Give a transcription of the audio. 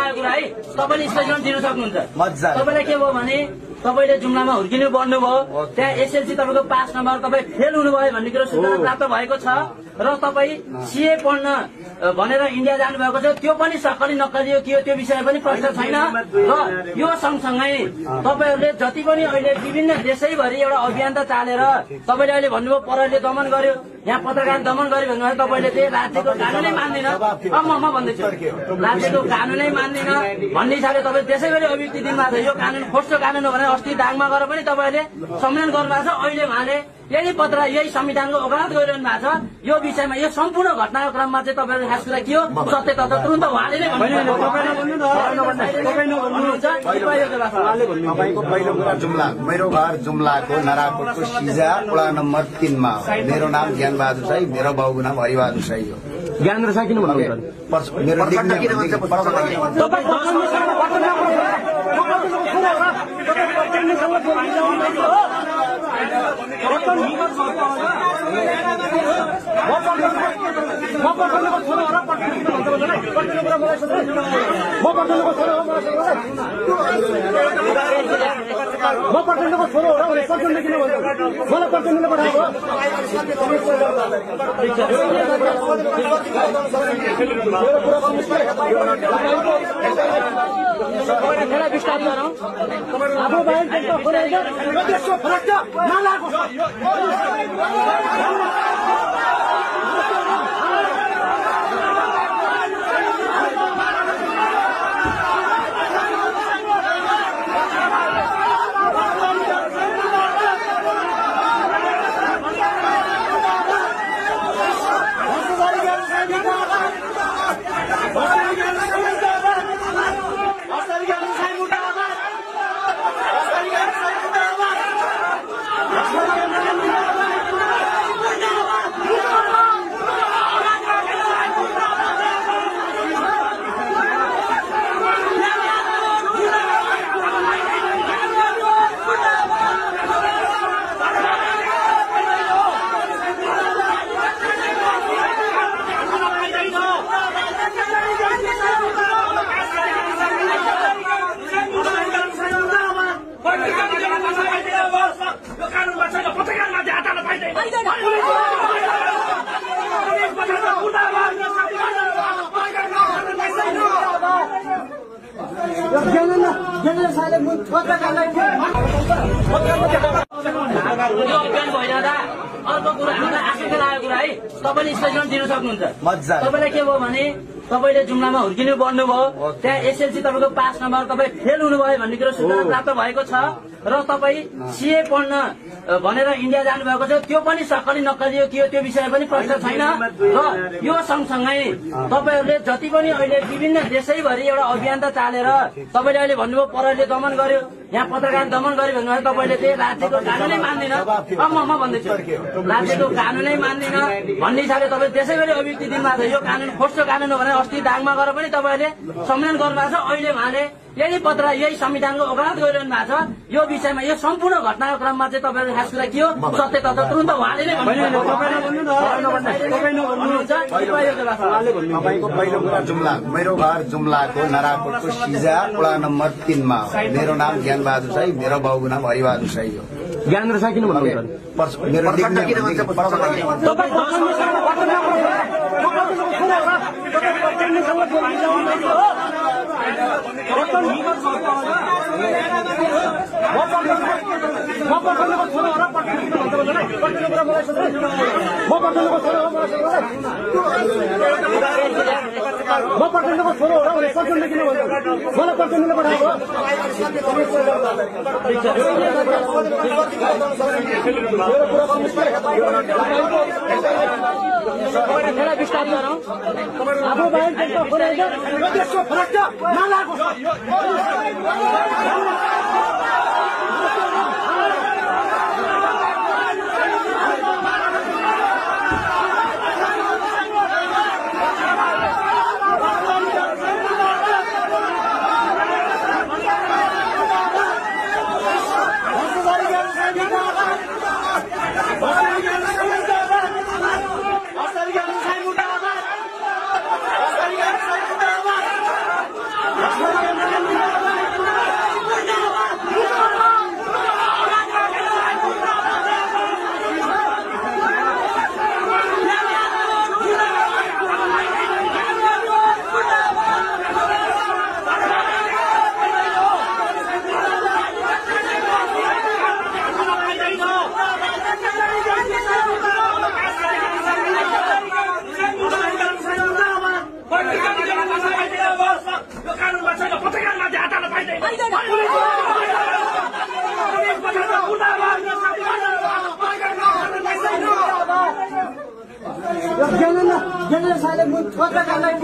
लागेको कुरा है तपाईले स्टेटमेन्ट दिन सक्नुहुन्छ। तपाईलाई के भयो भने तपाईले जुम्लामा हुर्किनु बढ्नुभयो, त्यहाँ एसएलसी तपाईको पास नम्बर तपाई फेल हुनुभयो भन्ने कुरा सूचना प्राप्त भएको छ र तपाई सीए पढ्न भनेर इन्डिया जानुभएको छ। त्यो पनि सक्कली नक्कली हो कि त्यो विषय पनि प्रश्न छैन र यो सँगसँगै तपाईहरुले जति पनि अहिले विभिन्न देशैभरि एउटा अभियान त चालेर तपाईले अहिले भन्नुभयो प्रहरीले दमन गर्यो, यहाँ पत्रकार दमन गर्यो भन्नुभयो। तपाईले चाहिँ राज्यको कानुनै मान्दिन, म भन्दैछु राज्यको कानुनै मान्दिन भन्ने हिसाबले तपाईँ त्यसैगरी अभिव्यक्ति दिनुभएको छ। यो कानुन खोज्दो कानुन हो भने अस्ति दाङमा गएर पनि तपाईँले सम्मेलन गर्नुभएको छ। अहिले उहाँले यही पत्र यही संविधानको वकालत गरिरहनु भएको छ। यो विषयमा यो सम्पूर्ण घटनाको क्रममा चाहिँ तपाईँहरू खास कुरा के हो सत्य तथ्य तुरुन्त उहाँले नै तपाईँको पहिलो कुरा जुम्ला, मेरो घर जुम्लाको नराकोटको सिजा वडा नम्बर 3 मा हो। मेरो नाम ज्ञानबहादुर साई, मेरो बाबुको नाम हरिबहादुर साई हो। ज्ञानेन्द्र साई किन भन्नुहुन्छ? मेरो अर्को कुरा हामीलाई आशंका लागेको कुरा है तपाईले स्टेटमेन्ट दिन सक्नुहुन्छ। तपाईलाई के भयो भने तपाईले जुम्लामा हुर्किनु बढ्नुभयो, त्यहाँ एसएलसी तपाईको पास नम्बर तपाई फेल हुनुभयो भन्ने कुरा सूचना प्राप्त भएको छ र तपाई सीए पढ्न भनेर इन्डिया जानुभएको छ। त्यो पनि सक्कली नक्कली हो कि त्यो विषय पनि प्रश्न छैन र यो सँगसँगै तपाईहरुले जति पनि अहिले विभिन्न देशैभरि एउटा अभियान त चालेर तपाईले अहिले भन्नुभयो प्रहरीले दमन गर्यो, यहाँ पत्रकार दमन गर्यो भन्नुभयो। तपाईले चाहिँ राज्यको कानुनै मान्दिन, म भन्दैछु राज्यको कानुनै मान्दिन भन्ने हिसाबले तपाईँ त्यसैगरी अभिव्यक्ति दिनुभएको छ। यो कानुन खोज्दो कानुन हो भने अस्ति दाङमा गएर पनि तपाईँले सम्मेलन गर्नुभएको छ। अहिले उहाँले यही पत्र यही संविधानको वकालत गरिरहनु भएको छ। यो विषयमा यो सम्पूर्ण घटनाको क्रममा चाहिँ तपाईँहरू खास कुरा के हो सत्य तथ्य तुरुन्त उहाँले नै तपाईँको पहिलो कुरा जुम्ला, मेरो घर जुम्लाको नराकोटको सिजा वडा नम्बर 3 मा हो। मेरो नाम ज्ञानबहादुर साई, मेरो बाबुको नाम हरिबहादुर साई हो। ज्ञानेन्द्र साई किन भन्नुहुन्छ? मेरो ज्ञानेन्द्र साईले पत्रकारलाई